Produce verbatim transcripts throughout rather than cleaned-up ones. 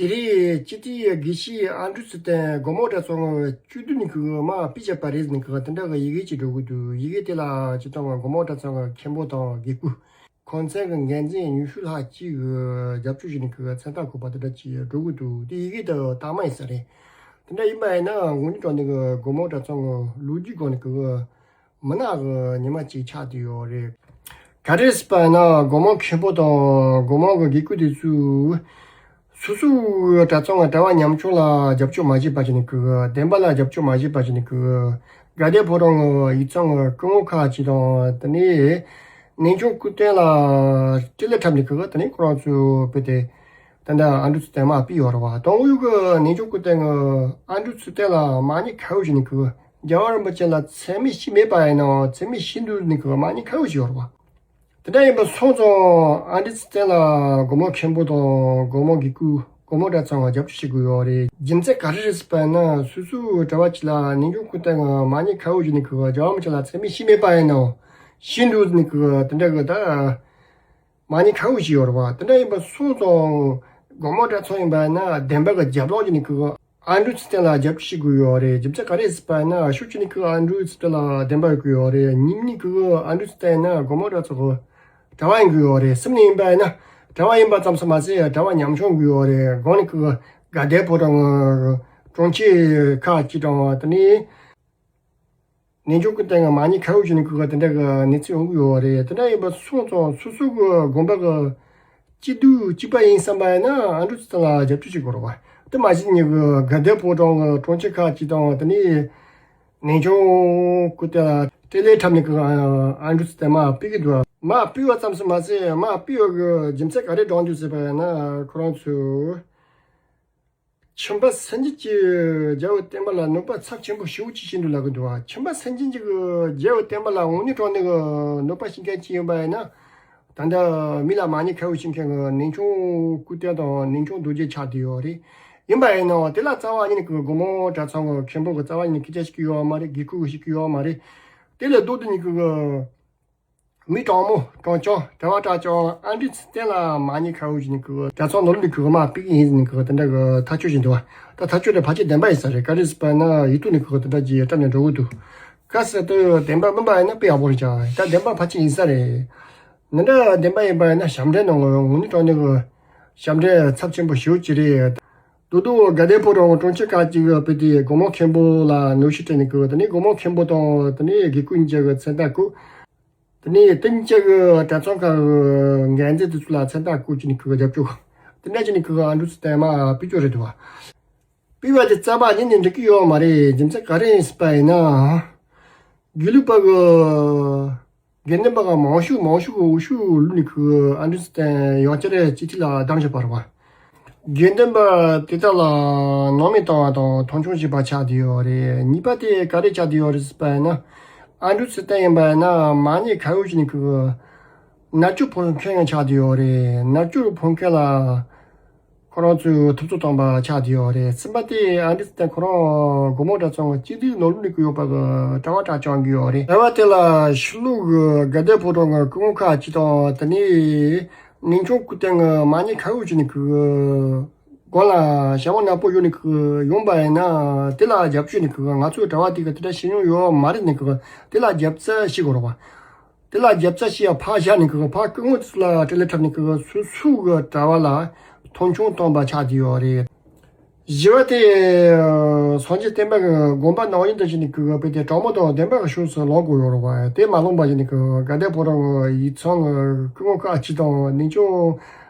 དེ་རིང་སྤྱི་འཐུས་དགེ་བཤེས་ཨན་ཌྲུ་ཚུལ་ལྡན་དགོང་མོ་གྲྭ་ཚང་གི་བཅུད་བསྡུས་ནས་ཁོ་མར་ཕུལ་བཞག་པ་རེད་ཟེར་ནས་ཁོ་དེ་འདྲ་གི་ཡི་གེ་ཅིག་འགྲོ་གི་འདུག་ཡི་གེ་དེ་ལ་སྤྱིར་བཏང་དགོང་མོ་གྲྭ་ཚང་གི་མཁན་པོ་དང་དགེ་བསྐོས། ཁང་ཚན་གྱི་འགན་འཛིན་ཉི་ཤུ་ལྷག་ཅིག་གིས་རྒྱབ་སྐྱོར་བྱས་ནས་ཁོ་མཚན་རྟགས་བཀོད་པ་དེ་འདྲ་ཅིག་འགྲོ་གི་འདུག་དེ་ཡི་གེ་དེ་དག་མ་ཡིན་ས་རེད། དེ་འདྲ་ཡིན་པ་ཡིན་ན་དངོས་གནས་དྲང་གནས་ཀྱི་དགོང་མོ་གྲྭ་ཚང་གི་ལོ་རྒྱུས་སྒང་ནས་ཁོ་མུན་ནག་གི་ཉི་མ་ཅིག་ཆགས་བསྡད་ཡོད་རེད། ག་རེ་ཟེར་བ་ཡིན་ན་དགོང་མོ་མཁན་པོ་དང་དགོང་མོ་གི་དགེ་བསྐོས་དེ་ཚོས་སོ་སོའི་གྲྭ་ཚང་གི་གྲྭ་བ་ཉམ་ཆུང་ལ་རྒྱབ་སྐྱོར་མ་བྱས་པ་བྱས་ནས་ཁོ་བདེན་པ་ལ་རྒྱབ་སྐྱོར་མ་བྱས་པ་བྱས་ནས་ཁོ་དགའ་ལྡན་ཕོ་བྲང་གི་ཡིག་ཚང་གི་སྐུ་ངོ་ཁག་ཅིག་དང་དེ་ནས་གནས་ཆུང་སྐུ་བསྟན་ལ་སྤྲིན་ལས་འཁྲབ་ནས་ཁོ་དེ་ནས་ཁོ་རང་ཚོས་བོས་ཏེ། ད་ལྟ་ཨན་ཌྲུ་ཚུལ་ལྡན་མར་ཕུལ་ཡོད་རེད་བ། དང་པོ་གི་གནས་ཆུང་སྐུ་བསྟན་གྱིས་ཨན་ཌྲུ་ཚུལ་ལྡན་ལ་མ་ཉེས་ཁ་གཡོགས་བྱས་ནས་ཁོས་རྒྱལ་བ་རིན་པོ་ཆེ་ལ་མཚན་སྨད་བྱས་མེད་པ་ཡིན་ནའང་མཚན་སྨད་བྱས་འདུག་ནས་ཁོས་མ་ཉེས་ཁ་གཡོགས་བྱས་ཡོད་རེད་བ། དེ་འདྲ་ཡིན་པ་སོང་ཙང་ཨན་ཌྲུ་ཚུལ་ལྡན་ལ་དགོང་མོ་མཁན་པོ་དང་དགོང་མོ་དགེ་བསྐོས་དགོང་མོ་གྲྭ་ཚང་ལ་རྒྱབ་སྐྱོར་བྱེད་དགོས་ཡོད་རེད། རྒྱུ་མཚན་ག་རེ་རེད་ཟེར་བ་ཡིན་ན་སོ་སོའི་གྲྭ་བ་གཅིག་ལ་གནས་ཆུང་སྐུ་བསྟན་གྱིས་མ་ཉེས་ཁ་གཡོགས་བྱས་ནས་ཁོས་རྒྱལ་བ་རིན་པོ་ཆེ་ལ་མཚན་སྨད་བྱས་མེད་པ་ཡིན་ནའང་བྱས་འདུག་ནས་ཁོས་དེ་འདྲ་གི་ད། མ་ཉེས་ཁ་གཡོགས་བྱས་ཡོད་རེད་བ། དེ་འདྲ་ཡིན་པ་སོང་ཙང་དགོང་མོ་གྲྭ་ཚང་ཡིན་པ་ཡིན་ན་བདེན་པ་གི་རྒྱབ་ལོགས་ཀྱི་ནི་ཁོ་ཨན་ཌྲུ་ཚུལ་ལྡན་ལ་རྒྱབ་སྐྱོར་བྱེད་དགོས་ཡོད་རེད། རྒྱུ་མཚན་ག་རེ་ཟེར་བ་ཡིན་ན་ཕྱོགས་གཅིག་ནས་ཁོ་ཨན་ཌྲུ་ཚུལ་ལྡན་ལ་བདེན་པ་ཡོད་དགོས་ཡོད་རེད། གཉིས་ནས་ཁོ་ཨན་ཌྲུ་ཚུལ་ལྡན་ཡིན་ན་དགོང་མོ་གྲྭ་ཚང་གི་གྲྭ་བ་ཡིན་དགོས་ཡོད་རེད། གསུམ་ནས་ཡིན་པ་ཡིན་ན་གྲྭ་བ་ཡིན་པ་ཙམ་ཞིག་མ་ཟད་གྲྭ་བ་ཉམ་ཆུང་དགོས་ཡོད་རེད། གང་ནས་ཁོ་དགའ་ལྡན་ཕོ་བྲང་གི་དྲུང་ཆེ་ཁག་ཅིག་དང་དེ་ནས། གནས་ཆུང་སྐུ་བསྟན་གྱིས་མ་ཉེས་ཁ་གཡོགས་བྱས་ནས་ཁོ་ག་དེ་འདྲ་གི་གནས་ཚུལ་ཡོང་གི་ཡོད་རེད། དེ་འདྲ་ཡིན་པ་སོང་ཙང་སོ་སོ་གི་དགོན་པ་གི་སྐྱིད་སྡུག་གཅིག་པ་ཡིན་བསམ་པ་ཡིན་ན་ཨན་ཌྲུ་ཚུལ་ལྡན་ལ་རྒྱབ་སྐྱོར་བྱེད་དགོས་རེད་བ། དེ་མ་གཞི་ནས་གི་དགའ་ལྡན་ཕོ་བྲང་གི་དྲུང་ཆེ་ཁག་ཅིག་དང་དེ་ནས་གནས་ཆུང་སྐུ་བསྟན་ལ་སྤྲིན་ལས་འཁྲབ་ནས་གི་ཨན་ཌྲུ་ཚུལ་ལྡན་མར་ཕུད་ཀྱི་འདུག་མར་ཕུད་པ་ཙམ་ཞིག་མ་ཟད་མར་ཕུད་པ་གི་རྒྱུ་མཚན་ག་རེ་དྲངས་འདུག་ཟེར་བ་ཡིན་ན་ཁོ་རང་ཚོས། ཁྱིམ་པ་སེམས་ཅན་གྱིས་རྒྱལ་བའི་བསྟན་པ་ལ་གནོད་པ་ཚབས་ཆེན་པོ་ཞེ་པོ་ཅིག་བྱས་འདུག་ལབ་ཀྱི་འདུག་བ། ཁྱིམ་པ་སེམས་ཅན་གྱིས་རྒྱལ་བའི་བསྟན་པ་ལ་དངོས་གནས་དྲང་གནས་ཀྱི་གནོད་པ་བྱེད་མཁན་ཅིག་ཡིན་པ་ཡིན་ན། ད་ལྟ་མི་ལ་མ་ཉེས་ཁ་གཡོགས་བྱེད་མཁན་གྱི་གནས་ཆུང་སྐུ་བསྟན་དང་གནས་ཆུང་རྡོ་རྗེ་ཆགས་བསྡད་ཡོད་རེད། ཡིན་པ་ཡིན་ནའང་དེ་ལ་རྩ་བ་ཉིད་ནས་ཀྱི་དགོང་མོ་གྲྭ་ཚང་གི་མཁན་པོ་གི་རྩ་བ་ཉིད་ནས་སྐད་ཆ་བཤད་ཀྱི་ཡོད་མ་རེད། དགེ་བསྐོས་ཀྱིས་བཤད་ཀྱི་ཡོད་མ་རེད། དེ་ལས་ལྡོག་སྟེ་ཉིད་ཀྱི་མི་དྲང་མོ་དྲང་རྐྱང་གྲྭ་བ་གྲྭ་རྐྱང་ཨན་ཌྲུ་ཚུལ་ལྡན་ལ་མ་ཉེས་ཁ་གཡོགས་བྱས་ནས་ཁོ་གྲྭ་ཚང་ནང་ལོགས་ནས་ཁོ་མར་ཕུད་ཀྱི་ཡིན་ཟེར་ནས་ཁོ་དེ་འདྲ་གི་ཐག་གཅོད་བྱས་འདུག་བ། ད་ཐག་གཅོད་དེ་ཕལ་ཆེར་བདེན་པ་ཡིན་ས་རེད། ག་རེ་ཟེར་བ་ན་ཡིག་ཐོག་ནས་ཁོ་དེ་འདྲ་ཅིག་བཀྲམ་ནས་འགྲོ་གི་འདུག་གལ་སྲིད་དེ་བདེན་པ་མིན་པ་ཡིན་ན་དཔེ་ཡག་པོ་རེད་ཀྱང་ད་བདེན་པ་ཕལ་ཆེར་ཡིན་ས་རེད། འདི་འདྲ་བདེན་པ་ཡིན་པ་ཡིན་ན་ཞབས་འདྲེན་གནང་དགོས། དངོས་གནས་དྲང་གནས་ཀྱི་ཞབས་འདྲེན་ཚབས་ཆེན་པོ་ཞེ་པོ་ཅིག་རེད། རྡོག་རྡོག་དགའ་ལྡན་ཕོ་བྲང་གི་དྲུང་ཆེ་ཁག་ཅིག་གིས་དཔེ་དེ་དགོང་མོ་མཁན་པོ་ལ་གནོན་ཤུགས་སྤྲད་ནས་ཁོ་དེ་ནས་དགོང་མོ་མཁན་པོ་དང་དེ་ནས་དགེ་བསྐོས་གཉིས་ཀྱི་མཚན་རྟགས་བཀོད། དེ་ནས་དེ་གཉིས་ཀྱི་གྲྭ་ཚང་ཁག་གི་འགན་འཛིན་དེ་ཚོ་ལ་མཚན་རྟགས་བཀོད་བྱས་ནས་ཁོ་གི་རྒྱབ་སྐྱོར། དེ་འདྲ་བྱས་ནས་ཁོ་གི་ཨན་ཌྲུ་ཚུལ་ལྡན་མར་ཕུད་རྒྱུ་རེད་འདུག་བ། ཕུད་པ་དེ་རྩ་བ་ཉིད་ནས་འགྲིག་གི་ཡོད་མ་རེད། རྒྱུ་མཚན་ག་རེ་ཡིན་ཟེར་བ་ཡིན་ན། དགེ་ལུགས་པ་གི་དགེ་འདུན་པ་གི་མང་ཤོས་མང་ཤོས་ཀྱི་འོས་ཤོག་བླུགས་ནས་ཁོ་གི་ཨན་ཌྲུ་ཚུལ་ལྡན་ཡང་བསྐྱར་སྤྱི་འཐུས་ལ་བདམས་བཞག་པ་རེད་བ། དགེ་འདུན་པ་དེ་དག་ལ་སྣང་མེད་བཏང་བ་དང་མཐོང་ཆུང་བྱས་པ་ཆགས་བསྡད་ཡོད་རེད། གཉིས་པ་དེ་ག་རེ་ཆགས་བསྡད་ཡོད་རེད་ཟེར་བ་ཡིན་ན། ཨན་ཌྲུ་ཚུལ་ལྡན་ཡིན་པ་ཡིན་ན་མ་ཉེས་ཁ་གཡོགས་བྱས་ནས་ཁོ་གི་མནར་གཅོད་ཕོག་མཁན་ཡང་ཆགས་བསྡད་ཡོད་རེད། མནར་གཅོད་ཕོག་མཁན་ལ་ཁོ་རང་ཚོས་ཐུབ་ཚོད་བཏང་པ་ཆགས་བསྡད་ཡོད་རེད། གསུམ་པ་དེ་ཨན་ཌྲུ་ཚུལ་ལྡན་ཁོ་རང་དགོང་མོ་གྲྭ་ཚང་གི་སྤྱི་འཐུས་ནང་ལོགས་ནས་ཀྱི་ཡོད་པ་གི་གྲྭ་བ་གྲྭ་རྐྱང་གི་ཡོད་རེད། གྲྭ་བ་དེ་ལ་ཕྱི་ལོགས་གི་དགའ་ལྡན་ཕོ་བྲང་གི་སྐུ་ངོ་ཁག་ཅིག་དང་དེ་ནས་གནས་ཆུང་སྐུ་བསྟན་གྱིས་མ་ཉེས་ཁ་གཡོགས་བྱས་ནས་ཁོ་གི་སྒང་ལ་ཞྭ་མོ་ནག་པོ་གཡོགས་ནས་ཁོ་གི་ཡོང་པ་ཡིན་ན་དེ་ལ་རྒྱབ་སྐྱོར་ནས་ཁོ་གི་ང་ཚོའི་གྲྭ་བ་དེ་གི་དེ་འདྲ་བྱེད་མྱོང་ཡོད་མ་རེད་ནས་ཁོ་གི་དེ་ལ་རྒྱབ་རྩ་བྱེད་དགོས་རེད་བ། དེ་ལ་རྒྱབ་རྩ་བྱེད་ཡ་ཕར་བཞག་ནས་ཁོ་གི་ཕར་སྐུ་ངོ་དེ་ཚོ་ལ་སྤྲིན་ལས་འཁྲབ་ནས་ཁོ་གི་སོ་སོ་གི་གྲྭ་བ་ལ་མཐོང་ཆུང་བཏང་པ་ཆགས་བསྡད་ཡོད་རེད། བཞི་པ་དེ་སངས་རྒྱས་བསྟན་པ་གི་དགོངས་པ་ནང་བཞིན་དུ་བྱས་ནས་ཁོ་གི་དཔེ་དེ་དྲང་མོ་དང་བདེན་པ་གི་ཕྱོགས་སུ་ལངས་དགོས་ཡོད་རེད་བ། དེ་མ་ལངས་པ་བྱས་ནས་ཁོ་གི་དགའ་ལྡན་ཕོ་བྲང་གི་ཡིག་ཚང་གི་སྐུ་ངོ་ཁག་ཅིག་དང་གནས་ཆུང་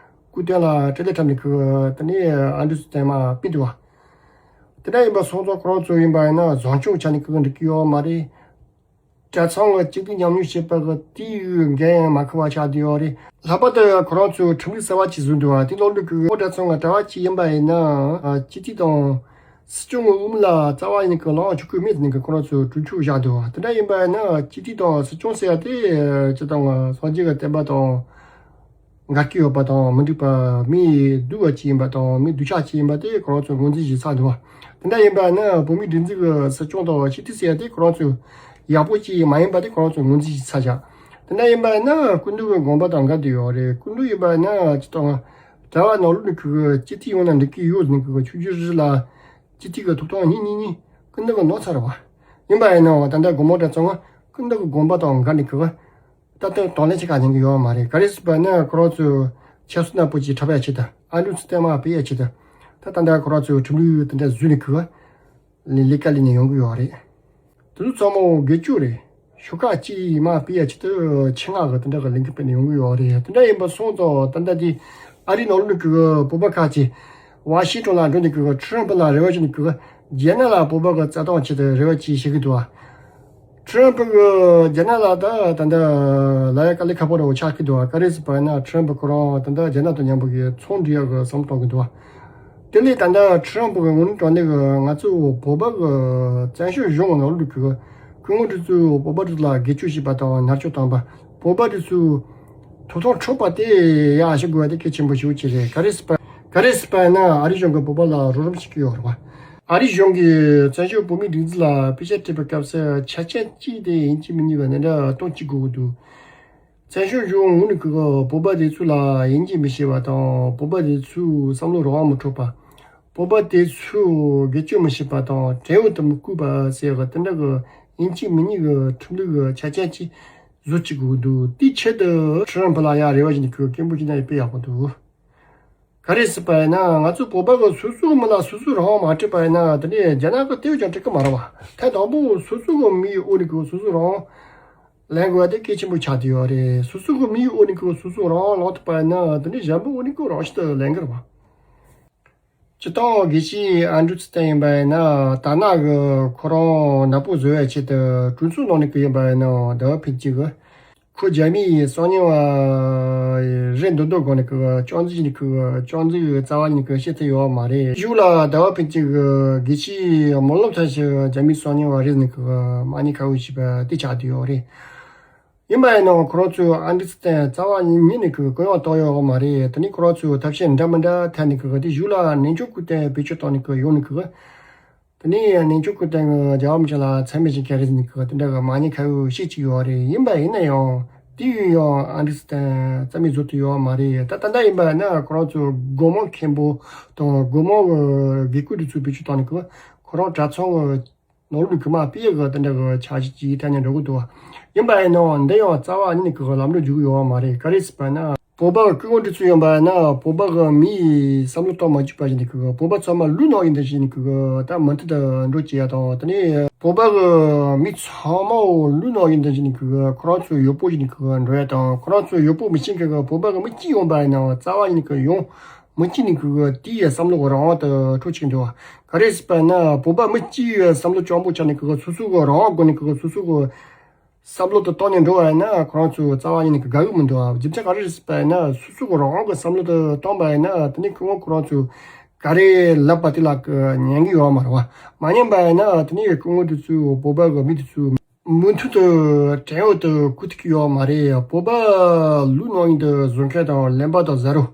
སྐུ་བསྟན་ལ་སྤྲིན་ལས་འཁྲབ་ནས་ཁོ་གི་དེ་ནས་ཨན་ཌྲུ་ཚུལ་ལྡན་མར་ཕུད་འདུག་བ། དེ་འདྲ་ཡིན་པ་སོང་ཙང་ཁོ་རང་ཚོ་ཡིན་པ་ཡིན་ན་བཟང་སྐྱོང་བྱས་ནས་ཁོ་གི་འགྲིག་གི་ཡོད་མ་རེད། གྲྭ་ཚང་གི་སྐྱིད་སྡུག་མཉམ་མྱོང་བྱེད་པ་གི་དེའི་འགན་ཡང་མ་འཁུར་བ་ཆགས་བསྡད་ཡོད་རེད། ལྷག་པར་དུ་ཁོ་རང་ཚོས་ཁྲིམས་ལུགས་གསར་བ་ཅིག་བཟོས་འདུག་བ། དེ་ནང་ལོགས་ཀྱི་ཨོ་གྲྭ་ཚང་གི་གྲྭ་བ་ཅིག་ཡིན་པ་ཡིན་ན་སྤྱི་འཐུས་དང་སྲིད་སྐྱོང་གི་དབུ་མ་ལ་རྩ་བ་ཉིད་ཀྱི་ལངས་ཆོག་གི་མེད་ཟེར་ནས་ཁོ་རང་ཚོས་གྲོས་ཆོད་བཞག་འདུག་བ། དེ་འདྲ་ཡིན་པ་ཡིན་ན་སྤྱི་འཐུས་དང་སྲིད་སྐྱོང་ཟེར་ཡ་དེ་སྤྱིར་བཏང་སངས་རྒྱས་ཀྱི་བསྟན་པ་དང་འགལ་གྱི་ཡོད་པ་དང་མི་འགྲིག་པ། མི་སྡུག་པ་ཅིག་ཡིན་པ་དང་མི་སྡུག་ཅག་ཅིག་ཡིན་པ་དེ་ཁོ་རང་ཚོས་ངོས་འཛིན་བྱས་ཚར་འདུག་བ། དེ་འདྲ་ཡིན་པ་ན་བོད་མིའི་སྒྲིག་འཛུགས་ཀྱི་སྲིད་སྐྱོང་དང་སྤྱི་འཐུས་ཟེར་ཡ་དེ་ཁོ་རང་ཚོས་ཡག་པོ་ཅིག་མ་ཡིན་པ་དེ་ཁོ་རང་ཚོས་ངོས་འཛིན་བྱས་ཚར་བཞག་དེ་འདྲ་ཡིན་པ་ན་སྐུ་མདུན་གྱི་དགོངས་པ་དང་འགལ་བསྡད་ཡོད་རེད། སྐུ་མདུན་ཡིན་པ་ན་སྤྱིར་བཏང་ གྲྭ་བ་ནང་ལོགས་ནས་ཁོ་གི་སྤྱི་འཐུས་ཡོང་ན་འགྲིག་གི་ཡོད་ཟེར་ནས་ཁོ་གི་ཆོས་རྒྱུད་རིས་ལ་སྤྱི་འཐུས་ཀྱི་ཐོབ་ཐང་གཉིས་གཉིས་གཉིས་ཀུན་ཏུ་གི་ནོར་ཚར་བ། ཡིན་པ་ཡིན་ནའང་ད་ལྟ་དགོང་མོ་གྲྭ་ཚང་ང་ཀུན་ཏུ་གི་དགོངས་པ་དང་འགལ་ནས་ཁོ་གི་ད་ལྟ་དང་ལེན་བྱེད་ག་ཉན་གི་ཡོད་མ་རེད། ག་རེ་ཟེར་བ་ན་ཁོ་རང་ཚོ་ཆབ་སྲིད་ནག་པོ་ཅིག་འཁྲབ་ཡ་ཆེད་དུ་ཨ་འབྲུག་ཚོ་བརྟན་མ་སྤེལ་ཡ་ཆེད་དུ་ད་ད་ལྟ་ཁོ་རང་ཚོ་ཁྲིམས་ལུགས་དེ་འདྲ་བཟོས་ནས་ཁོ་གི་ལས་ལས་ཀ་ལས་ནས་ཡོང་གི་ཡོད་རེད། དེ་ཚོ་ཚང་མ་སྒེར་གཅོད་རེད། ཤོག་ཁག་གཅིག་མར་སྤེལ་ཡ་ཆེད་དུ་ཆེད་མངགས་གི་དེ་འདྲ་གི་ལས་འགུལ་སྤེལ་ནས་ཡོང་གི་ཡོད་རེད། དེ་འདྲ་ཡིན་པ་སོང་ཙང་ད་ལྟ་དེ་ཨ་རིའི་ནང་ལོགས་ནས་གི་བོད་པ་ཁག་ཅིག་ཝ་ཤིང་ཊོན་ལ་འགྲོ་ནས་གི་ཁྲི་རམ་ཕུ་ལ་རེ་བ་བྱས་ནས་གི་རྒྱ་ནག་ལ་བོད་པ་གི་རྩ་དོན་ཆེད་དུ་རེ་བ་ཅིག་བྱེད་ཀྱི་འདུག་བ། ཁྲི་རམ་ཕུ་གི་རྒྱ་ནག་ལ་ད་ད་ལྟ་ལབ་ཡ་དཀའ་ལས་ཁག་པོ་རེ་བ་ཆགས་ཀྱི་འདུག་བ། ག་རེ་ཟེར་བ་ཡིན་ན་ཁྲི་རམ་ཕུ་ཁོ་རང་ད་ལྟ་རྒྱ་ནག་དང་མཉམ་པོ་གི་ཚོང་འབྲེལ་ཡག་གི་བསམ་བློ་གཏོང་གི་འདུག་བ། དེ་ལས་ད་ལྟ་ཁྲི་རམ་ཕུ་གི་ངོས་ནས་དྲང་གནས་གི་ང་ཚོ་བོད་པ་གི་བཙན་བྱོལ་གཞུང་ནང་ལོགས་གི་སྐུ་ངོ་དེ་ཚོས་བོད་པ་དེ་ཚོ་ལ་སྒེར་གཅོད་བྱས་པ་དང་མནར་གཅོད་བཏང་པ། བོད་པ་དེ་ཚོའི་ཐོབ་ཐང་འཕྲོག་པ་དེ་ཡག་ཤོས་དགོས་པ་དེ་གལ་ཆེན་པོ་ཞེ་པོ་ཅིག་རེད། ག་རེ་ཟེར་བ་ག་རེ་ཟེར་བ་ཡིན་ན་ཨ་རིའི་གཞུང་གིས་བོད་པ་ལ་རོགས་རམ་བྱེད་ཀྱི་ཡོད་རེད་བ། ཨ་རིའི་གཞུང་གིས་བཙན་བྱོལ་བོད་མིའི་སྒྲིག་འཛུགས་ལ་དཔེ་ཆ་སྤྲད་པའི་སྐབས་སུ་ཆ་རྐྱེན་གཅིག་དེ་ཡིན་གཅིག་མིན་གཉིས་པ་འདི་འདྲ་གཏོང་གཅིག་དགོས་ཀྱི་འདུག་བཙན་བྱོལ་གཞུང་ངོས་ནས་ཀྱི་བོད་པ་དེ་ཚོ་ལ་དབྱེ་འབྱེད་མི་བྱེད་པ་དང་། བོད་པ་དེ་ཚོའི་བསམ་བློ་རང་དབང་མི་འཕྲོག་པ། བོད་པ་དེ་ཚོས་སྒེར་གཅོད་མི་བྱེད་པ་དང་། བྲན་གཡོག་ཏུ་མི་བཀོལ་བ་ཟེར་བ་དེ་འདྲ་གི་ཡིན་གཅིག་མིན་གཉིས་ཀྱི་ཁྲིམས་ལུགས་ཀྱི་ཆ་རྐྱེན་ཅིག་བཟོ་བཅུག་དགོས་འདུག་དེའི་ཆེད་དུ་ཁྲི་རམ་ཕུ་ལ་ཡ་རེ་བ་བྱས་ནས་ཁོས་སྐད་འབོད་བྱས་ན་དཔེ་ཡག་པོ་འདུག་ག་རེ་ཟེར་བ་ཡིན་ན་ང་ཚོ་བོད་པ་གི་སོ་སོའི་མི་ལ་སོ་སོའི་རང་དབང་མ་སྤྲད་པ་ཡིན་ན་དེ་ནས་རྒྱ་ནག་གི་དེ་བས་ཀྱང་འགྲིག་གི་མ་རེད་བ། ཐད་དང་པོ་སོ་སོ་གི་མིའི་འོག་ནས་ཀྱི་སོ་སོའི་རང་དབང་ལེན་དགོས་པ་དེ་གལ་ཆེན་པོ་ཆགས་བསྡད་ཡོད་རེད། སོ་སོ་གི་མིའི་འོག་ནས་ཀྱི་སོ་སོའི་རང་དབང་ལེན་ཐུབ་པ་ཡིན་ན་དེ་ནས་གཞན་པའི་འོག་ནས་ཀྱི་རང་བཞིན་དུ་ལེན་གི་རེད་བ། སྤྱིར་བཏང་དགེ་བཤེས་ཨན་ཌྲུ་ཚུལ་ལྡན་ཡིན་པ་ཡིན་ན་ད་ནང་གི་ཁོ་རང་ནག་པོ་བཟོ་ཡའི་ཆེད་དུ་གྲོས་ཚོགས་ནང་ནས་ཀྱི་ཡིན་པ་ཡིན་ན་ཟླ་བ་ཕུན་སྐྱིད་ཀྱིས། ཁོ་རྒྱ་མིའི་གསང་ཉུལ་བ་རེད་འདོད་འདོད་སྒང་ནས་ཀྱི་སྐྱོན་འཛུགས་ནས་ཀྱི་སྐྱོན་འཛུགས་རྩ་བ་ནས་ཀྱི་བྱེད་ཐུབ་ཡོད་མ་རེད། གཞུག་ལ་ཟླ་བ་ཕུན་སྐྱིད་ཀྱིས་དགེ་བཤེས་སྨོན་ལམ་ཐར་ཞིག་རྒྱ་མིའི་གསང་ཉུལ་བ་རེད་ཟེར་ནས་ཀྱི་མ་ཉེས་ཁ་གཡོགས་བྱས་པ་དེ་ཆགས་བསྡད་ཡོད་རེད། ཡིན་པ་ཡིན་ནའང་ཁོ་རང་ཚོས་ཨན་ཌྲུ་ཚུལ་ལྡན་རྩ་བ་ཉིད་ནས་ཀྱི་གུ་ཡངས་བཏང་ཡོད་མ་རེད། དེ་ནས་ཁོ་རང་ཚོས་ཐབས་ཤེས་འདྲ་མི་འདྲ་འཐེན་ནས་ཀྱི་དེ་གཞུག་ལ་གནས་ཆུང་སྐུ་རྟེན་བེད་སྤྱོད་བཏང་ནས་ཀྱི་ཡོང་ནས་ཀྱི། དེ་ནས་གནས་ཆུང་སྐུ་རྟེན་གྱི་རྒྱལ་བ་རིན་པོ་ཆེ་ལ་མཚན་སྨད་ཅིག་ག་རེ་ཟེར་ནས་ཀྱི་དེ་འདྲ་གི་མ་ཉེས་ཁ་གཡོགས་བྱེད་ཀྱི་ཡོད་རེད། ཡིན་པ་ཡིན་ན་ཡང་དེ་ཡིན་ཡང་ཨན་ཌྲུ་ཚུལ་ལྡན་རྩ་མེད་བཟོ་ཐུབ་ཡོད་མ་རེད། ད་ད་ལྟ་ཡིན་པ་ཡིན་ན་ཁོ་རང་ཚོས་སྒོ་མང་མཁན་པོ་དང་སྒོ་མང་གི་དགེ་བསྐོས་དེ་ཚོ་བེད་སྤྱོད་བཏང་ནས་ཀྱི་ཁོ་རང་གྲྭ་ཚང་གི་ནང་ལོགས་ནས་ཀྱི་མར་སྤེལ་ཡག་གི་དེ་འདྲ་གི་འཆར་གཞི་ཅིག་ཐད་ནས་འགྲོ་གི་འདུག་བ། ཡིན་པ་ཡིན་ནའང་འདི་ཡང་རྩ་བ་ཉིད་ནས་ཀྱི་ལམ་འགྲོ་འཇུག་གི་ཡོད་བ་མ་རེད། ག་རེ་ཟེར་བ་ན་བོད་པ་གི་སྐུ་ངོ་དེ་ཚོ་ཡིན་པ་ཡིན་ན་བོད་པ་གི་མིའི་བསམ་བློ་གཏོང་མ་བཅུག་པ་བྱས་ནས་ཀྱི་བོད་པ་ཚང་མ་ལུག་ནང་བཞིན་དུ་བྱས་ནས་ཀྱི་ད་མུ་མཐུད་དུ་འགྲོ་བྱེད་ཡ་དང་། དེ་ནས་བོད་པ་གི་མི་ཚང་མ་ལུག་ནང་བཞིན་དུ་བྱས་ནས་ཀྱི་ཁོ་རང་ཚོ་ཡོད་པོ་བྱས་ནས་ཀྱི་འགྲོ་ཡ་དང་། ཁོ་རང་ཚོ་ཡོད་པོ་མི་ཤེས་མཁན་གྱི་བོད་པ་གི་མི་གཅིག་ཡོང་པ་ཡིན་ནའང་རྩ་བ་ཉིད་ནས་ཀྱི་ཡོང་མི་གཅིག་ནས་ཀྱི་དེའི་བསམ་བློ་གི་རང་དབང་དུ་འཕྲོག་བཅུག་འདུག་བ། ག་རེ་ཟེར་བ་ན་བོད་པ་མི་གཅིག་ཡོད་བསམ་བློ་སྐྱོ་པོ་ཆགས་ནས་ཀྱི་སོ་སོ་གི་རང་དབང་སྒོ་ནས་ཀྱི་སོ་སོ་གི་བསམ་བློ་དེ་བཏང་ནས་འགྲོ་བ་ཡིན་ན་ཁོ་རང་ཚོ་རྩ་བ་ཉིད་ནས་ཀྱི་དགའ་གི་མི་འདུག་བ། རྒྱུ་མཚན་ག་རེ་རེད་ཟེར་བ་ཡིན་ན་སོ་སོ་གི་རང་དབང་གི་བསམ་བློ་དེ་བཏང་པ་ཡིན་ན་དེ་ནས་སྐུ་ངོ་ཁོ་རང་ཚོ་ག་རེ་ལབ་པ་དེ་ལ་ཀྱི་ཉན་གི་ཡོད་མ་རེད་བ། མ་ཉན་པ་ཡིན་ན་དེ་ནས་སྐུ་ངོ་དེ་ཚོས་བོད་པ་གི་མི་དེ་ཚོ་མུ་མཐུད་དུ་བྲན་གཡོག་ཏུ་བཀོལ་ཐུབ་ཀྱི་ཡོད་མ་རེད། བོད་པ་ལུག་ནང་བཞིན་དུ་བཟོ་མཁན་དང་གླེན་པ་དང་ཟ་རུ།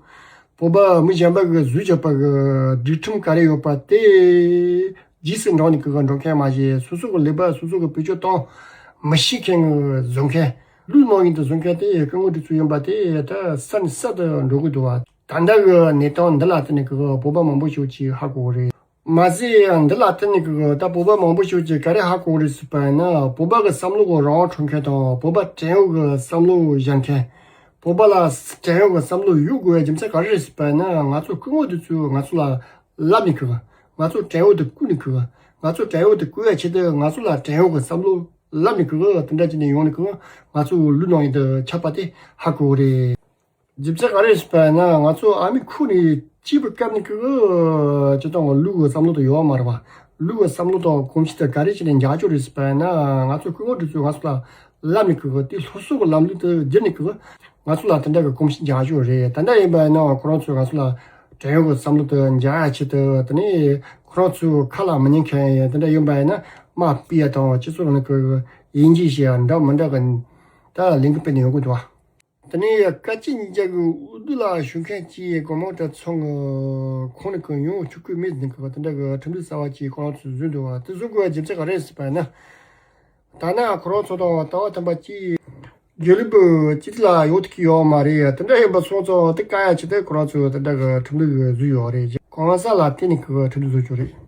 བོད་པ་མི་གཞན་པ་གི་བཟོས་བཞག་པ་གི་སྒྲིག་ཁྲིམས་ག་རེ་ཡོད་པ་དེ་རྗེས་སུ་འབྲངས་ནས་ཀྱི་འགྲོ་མཁན་མ་གཞི་སོ་སོ་གི་ལས་པ་སོ་སོ་གི་བེད་སྤྱོད་གཏོང་མི་ཤེས་མཁན་གི་བཟོ་མཁན་ལུག་ནང་བཞིན་དུ་བཟོ་མཁན་དེ་སྐུ་ངོ་དེ་ཚོ་ཡིན་པ་དེ་ད་ས་ནས་ས་དུ་འགྲོ་གི་འདུག་བ། ད་ལྟ་གི་གནས་སྟངས་འདི་ལ་བརྟེན་ནས་ཀྱི་བོད་པ་མང་པོ་ཞིག་ཅིག་ཧ་གོ་གི་རེད། མ་ཟད་འདི་ལ་བརྟེན་ནས་ཀྱི་ད་བོད་པ་མང་པོ་ཞིག་ཅིག་ག་རེ་ཧ་གོ་གི་རེད་ཟེར་བ་ཡིན་ན། བོད་པ་གི་བསམ་བློ་གི་རང་དབང་འཕྲོག་མཁན་དང་བོད་པ་བྲན་གཡོག་གི་བསམ་བློ་བཞག་མཁན། བོད་པ་ལ་བྲན་གཡོག་གི་བསམ་བློ་ཡོད་དགོས་པའི་རྒྱུ་མཚན་ག་རེ་རེད་ཟེར་བ་ཡིན་ན། ང་ཚོ་སྐུ་ངོ་དེ་ཚོས་ང་ཚོ་ལ་ལབ་ནས་ཀྱི། ང་ཚོ་བྲན་གཡོག་ཏུ་བཀོལ་ནས་ཀྱི། ང་ཚོ་བྲན་གཡོག་ཏུ་བཀོལ་བའི་ཆེད་དུ་ང་ཚོ་ལ་བྲན་གཡོག་གི་བསམ་བློ་ལབ་ནས་ཀྱི། དེ་འདྲ་བྱས་ནས་ཡོང་ནས་ཀྱི་ང་ཚོ་ལུག་ནང་བཞིན་དུ་ཆགས་པ་དེ་ཧ་གོ་གི་རེད། རྒྱུ་མཚན་ག་རེ་ཟེར་བ་ཡིན་ན། ང་ཚོ་ཨ་མའི་ཁུག་ནས་སྐྱེས་པའི་སྐབས་ནས་ཀྱི་སྤྱིར་བཏང་གི་ལུག་གི་བསམ་བློ་དེ་ཡོད་མ་རེད་བ། ལུག་གི་བསམ་བློ་དང་གོམས་གཤིས་དེ་ག་རེ་བྱས་ནས་འཇགས་ཀྱི་རེད་ཟེར་བ་ཡིན་ན། ང་ཚོ་སྐུ་ངོ་དེ་ཚོས་ང་ཚོ་ལ་ལབ་ནས་ཀྱི་དེ་སློབ་གསོ་གི་ལམ་ལུགས་དེ་བསྒྱུར་ནས་ཀྱི་ང་ཚོ་ལ་དེ་འདྲ་གི་གོམས་གཤིས་འཇགས་ཀྱི་རེད། ད་ལྟ་ཡིན་པ་ཡིན་ན་ཁོ་རང་ཚོས་ང་ཚོ་ལ་བྲན་གཡོག་གི་བསམ་བློ་དེ་འཇགས་ཡ་ཆེད་དུ། དེ་ནས་ཁོ་རང་ཚོའི་ཁ་ལ་མི་ཉན་མཁན་དེ་འདྲ་ཡིན་པ་ཡིན་ན་མར་ཕུད་ཡ་དང་། སྤྱི་ཚོགས་ནང་གི་དབྱེ་འབྱེད་བྱེད་ཡ་འདྲ་མི་འདྲ་གི་ད་ལས་འགུལ་སྤེལ་ནས་ཡོང་གི་འདུག་བ། དེ་ནས་སྐད་ཅིག་ཉིན་རྒྱབ་ཀྱི་འོས་བསྡུ་ལ་ཞུགས་མཁན་གྱི་སྒོ་མང་གྲྭ་ཚང་གི་ཁོངས་ནས་ཀྱི་ཡོང་ཆོག་གི་མེད་ཟེར་ནས་ཀྱི་དེ་འདྲ་གི་ཁྲིམས་སྒྲིག་གསར་བ་ཅིག་ཁོ་རང་ཚོས་བཟོས་འདུག་བ། དེ་བཟོ་དགོས་པའི་རྒྱུ་མཚན་ག་རེ་རེད་ཟེར་བ་ཡིན་ན། ཐ་ན་ཁོ་རང་ཚོ་དང་ལྟ་བ་མཐུན་པ་ཅིག་ དགེ་ལུགས་པ་སྤྱི་འཐུས་ལ་ཡོང་ཐུབ་ཀྱི་ཡོད་མ་རེད། དེ་འདྲ་ཡིན་པ་སོང་ཙང་དེ་བཀག་ཡ་ཆེད་དུ་ཁོ་རང་ཚོས་དེ་འདྲ་གི་ཁྲིམས་ལུགས་བཟོས་ཡོད་རེད། གོང་ས་ལ་བརྟེན་ནས་ཁོ་གི་ཁྲིམས་ལུགས་བཟོས་ཡོད་རེད།